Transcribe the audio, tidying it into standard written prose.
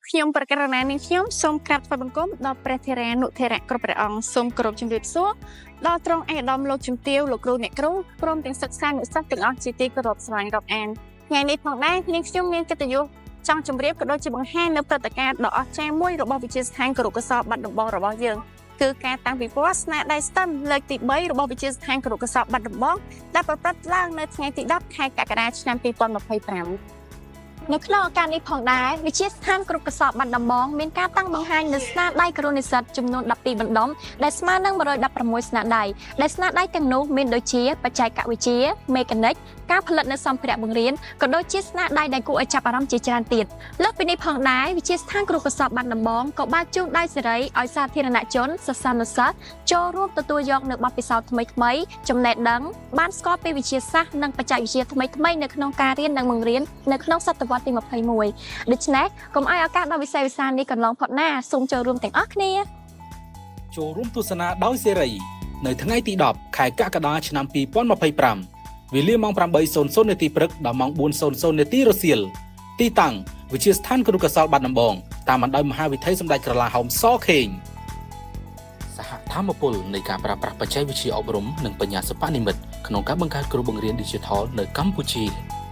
ខ្ញុំប្រកាសណានាងខ្ញុំសូមក្រាបថ្វាយបង្គំដល់ព្រះធេរានុធេរៈគ្រប់ព្រះអង្គសូមគោរពជំរាបសួរដល់ត្រង់ឯកឧត្តមលោកជំទាវលោកគ្រូអ្នកគ្រូព្រមទាំងសិក្សានុសិស្សទាំងអស់ជាទីគោរពស្រឡាញ់រាប់អានថ្ងៃនេះផងដែរនាងខ្ញុំមានកិត្តិយសចង់ជម្រាបក៏ដូចជាបង្ហាញនៅព្រឹត្តិការណ៍ដ៏អស្ចារ្យមួយរបស់វិទ្យាស្ថានគរុកោសល្យបាត់ដំបងរបស់យើងគឺការតាំងពិព័រណ៍ស្នាដៃ STEM លើកទី3របស់វិទ្យាស្ថានគរុកោសល្យបាត់ដំបងដែលប្រព្រឹត្តឡើងនៅថ្ងៃទី10ខែកក្កដាឆ្នាំ2025។ នៅក្នុងឱកាសនេះផងដែរវិទ្យាស្ថានគ្រប់កសលបាត់ដំបងមានការតាំងបង្ហាញនៅស្នាដៃគ្រូនិស្សិតចំនួន12បណ្ដុំដែលស្មើនឹង116ស្នាដៃដែលស្នាដៃទាំងនោះមានដូចជាបច្ចេកវិទ្យាមេកានិកការផលិតនៅសម្ភារៈបង្រៀនក៏ដូចជាស្នាដៃដែលគួរឲ្យចាប់អារម្មណ៍ជាច្រើនទៀតលើសពីនេះផងដែរវិទ្យាស្ថានគ្រូកសលបាត់ដំបងក៏បើកជូនដៃសេរីឲ្យសាធារណជនសិស្សានុសិស្សចូលរួមទទួលយកនៅបទពិសោធន៍ថ្មីៗចំណេះដឹងបានស្គាល់ពីវិទ្យាសាស្ត្រនិងបច្ចេកវិទ្យាថ្មីៗនៅក្នុងការរៀននិងបង្រៀននៅក្នុងសតវត្សទី21ដូច្នេះកុំឲ្យឱកាសដ៏វិសេសវិសាលនេះកន្លងផុតណាសូមចូលរួមទាំងអស់គ្នា ចូលរួមទស្សនាដោយសេរីនៅថ្ងៃទី10ខែកក្កដាឆ្នាំ2025វេលាម៉ោង8:00នាទីព្រឹកដល់ម៉ោង4:00នាទីរសៀលទីតាំងវិទ្យាស្ថានគ្រូកសលបាត់ដំបងតាមបណ្ដោយមហាវិថីសម្ដេចក្រឡាហោមសខេងសហធម្មពលនៃការប្រើប្រាស់បច្ចេកវិទ្យាអប់រំនិងបញ្ញាសិប្បនិម្មិតក្នុងការបង្កើតគ្រូបង្រៀន Digital នៅកម្ពុជា។